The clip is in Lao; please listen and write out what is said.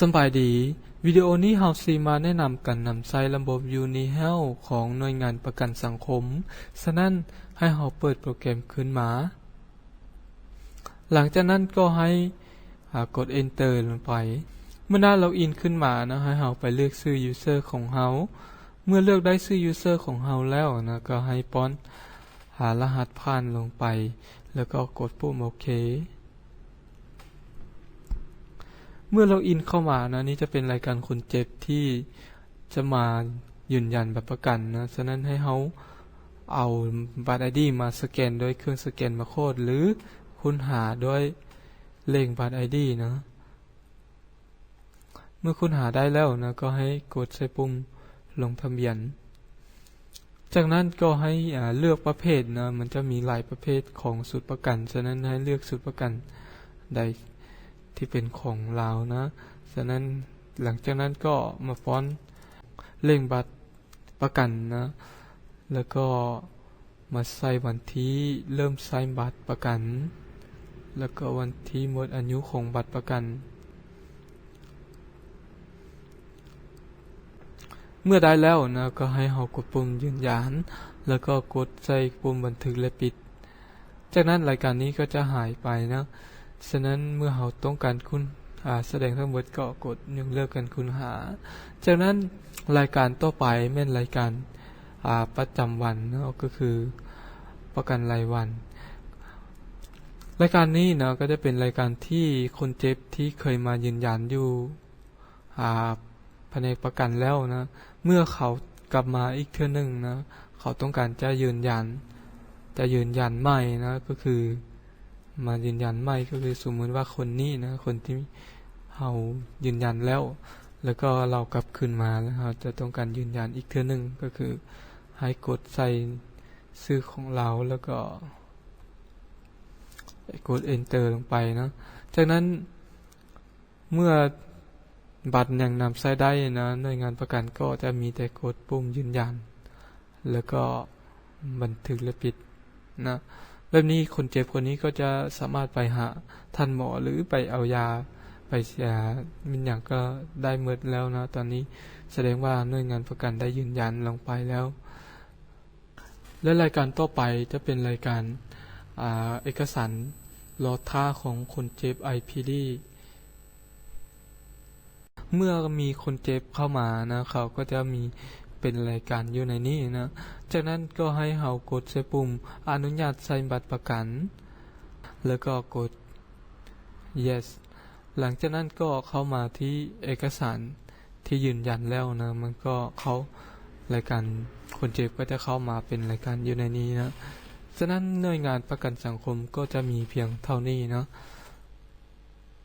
ສະບາຍດີ, ວິດີໂອນີ້ເຮົາຊິມາແນະນຳການນຳໃຊ້ລະບົບ UniHealth ຂອງໜ່ວຍງານປະກັນສັງຄົມ. ສະນັ້ນ, ໃຫ້ເຮົາເປີດໂປຣແກຣມຂຶ້ນມາ. ຫຼັງຈາກນັ້ນກໍໃຫ້ ອາ ກົດ Enter ລົງໄປ. ເມື່ອໜ້າ Login ຂຶ້ນມານະ, ໃຫ້ເຮົາໄປເລືອກຊື່ User ຂອງເຮົາ. ເມື່ອເລືອກໄດ້ຊື່ User ຂອງເຮົາແລ້ວນະ, ກໍໃຫ້ປ້ອນ ອາ ລະຫັດຜ່ານລົງໄປ ແລ້ວກໍກົດປຸ່ມໂອເຄ. ເມື່ອ Login ເຂົ້າມານະ, ນີ້ຈະເປັນລາຍການຄົນເຈັບທີ່ຈະມາຢືນຢັນບັດປະກັນນະ. ສະນັ້ນໃຫ້ເຮົາເອົາບັດ ID ມາສະແກນດ້ວຍເຄື່ອງສະແກນບາໂຄດ ຫຼື ຄົ້ນຫາດ້ວຍເລກບັດ ID ນະ. ເມື່ອຄົ້ນຫາໄດ້ແລ້ວນະ, ກໍໃຫ້ກົດໃສ່ປຸ່ມລົງທະບຽນ. ຈາກນັ້ນກໍໃຫ້ ອາ ເລືອກປະເພດນະ, ມັນຈະມີຫຼາຍປະເພດຂອງສູດປະກັນ, ສະນັ້ນໃຫ້ເລືອກສູດປະກັນໃດທີ່ເປັນຂອງລາວນະ. ສະນັ້ນ ຫຼັງຈາກນັ້ນກໍມາປ້ອນເລກບັດປະກັນນະ, ແລ້ວກໍມາໃສ່ວັນທີເລີ່ມໃຊ້ບັດປະກັນ ແລ້ວກໍວັນທີໝົດອາຍຸຂອງບັດປະກັນ. ເມື່ອໄດ້ແລ້ວນະ, ກໍໃຫ້ເຮົາກົດປຸ່ມຢືນຢັນ ແລ້ວກໍກົດໃສ່ປຸ່ມບັນທຶກ ແລະ ປິດ. ຈາກນັ້ນລາຍການນີ້ກໍຈະຫາຍໄປນະ. ສະນັ້ນເມື່ອເຮົາຕ້ອງການຄົ້ນ ອາ ສະແດງທັງໝົດ, ກໍກົດຍົກເລີກການຄົ້ນຫາ. ຈາກນັ້ນລາຍການຕໍ່ໄປແມ່ນລາຍການ ອາ ປະຈຳວັນເນາະ, ກໍຄືປະກັນລາຍວັນ. ລາຍການນີ້ເນາະ ກໍຈະເປັນລາຍການທີ່ຄົນເຈັບທີ່ເຄີຍມາຢືນຢັນຢູ່ ອາ ພະແນກປະກັນແລ້ວນະ, ເມື່ອເຂົາກັບມາອີກເທື່ອໜຶ່ງນະ, ເຂົາຕ້ອງການຈະຢືນຢັນ, ຈະຢືນຢັນໃໝ່ນະ, ກໍຄືມາຢືນຢັນໃໝ່, ກໍຄືສົມມຸດວ່າຄົນນີ້ນະ, ຄົນທີ່ເຮົາຢືນຢັນແລ້ວ ແລ້ວກໍລາວກັບຄືນມາ, ແລ້ວເຮົາຈະຕ້ອງການຢືນຢັນອີກເທື່ອໜຶ່ງ, ກໍຄືໃຫ້ກົດໃສ່ຊື່ຂອງລາວ ແລ້ວກໍກົດ Enter ລົງໄປເນາະ. ຈາກນັ້ນ ເມື່ອບັດຍັງນຳໃຊ້ໄດ້ນະ, ໜ່ວຍງານປະກັນກໍຈະມີແຕ່ກົດປຸ່ມຢືນຢັນ ແລ້ວກໍບັນທຶກ ແລະ ປິດນະ. ແບບນີ້ຄົນເຈັບຄົນນີ້ກໍຈະສາມາດໄປຫາທ່ານໝໍ ຫຼື ໄປເອົາຢາ ໄປ ອາ ແມ່ນຫຍັງກໍໄດ້ໝົດແລ້ວນະ. ຕອນນີ້ສະແດງວ່າໜ່ວຍງານປະກັນໄດ້ຢືນຢັນລົງໄປແລ້ວ. ແລະ ລາຍການຕໍ່ໄປຈະເປັນລາຍການ ອາ ເອກະສານລໍຖ້າຂອງຄົນເຈັບ IPD. ເມື່ອມີຄົນເຈັບເຂົ້າມານະ, ເຂົາກໍຈະມີເປັນລາຍການຢູ່ໃນນີ້ນະ. ຈາກນັ້ນກໍໃຫ້ເຮົາກົດໃສ່ປຸ່ມອະນຸຍາດໃຊ້ບັດປະກັນ ແລ້ວກໍກົດ Yes. ຫຼັງຈາກນັ້ນກໍເຂົ້າມາທີ່ເອກະສານທີ່ຢືນຢັນແລ້ວນະ, ມັນກໍເຂົ້າ ລາຍການຄົນເຈັບກໍຈະເຂົ້າມາເປັນລາຍການຢູ່ໃນນີ້ນະ. ສະນັ້ນໜ່ວຍງານປະກັນສັງຄົມກໍຈະມີພຽງເທົ່ານີ້ເນາະ.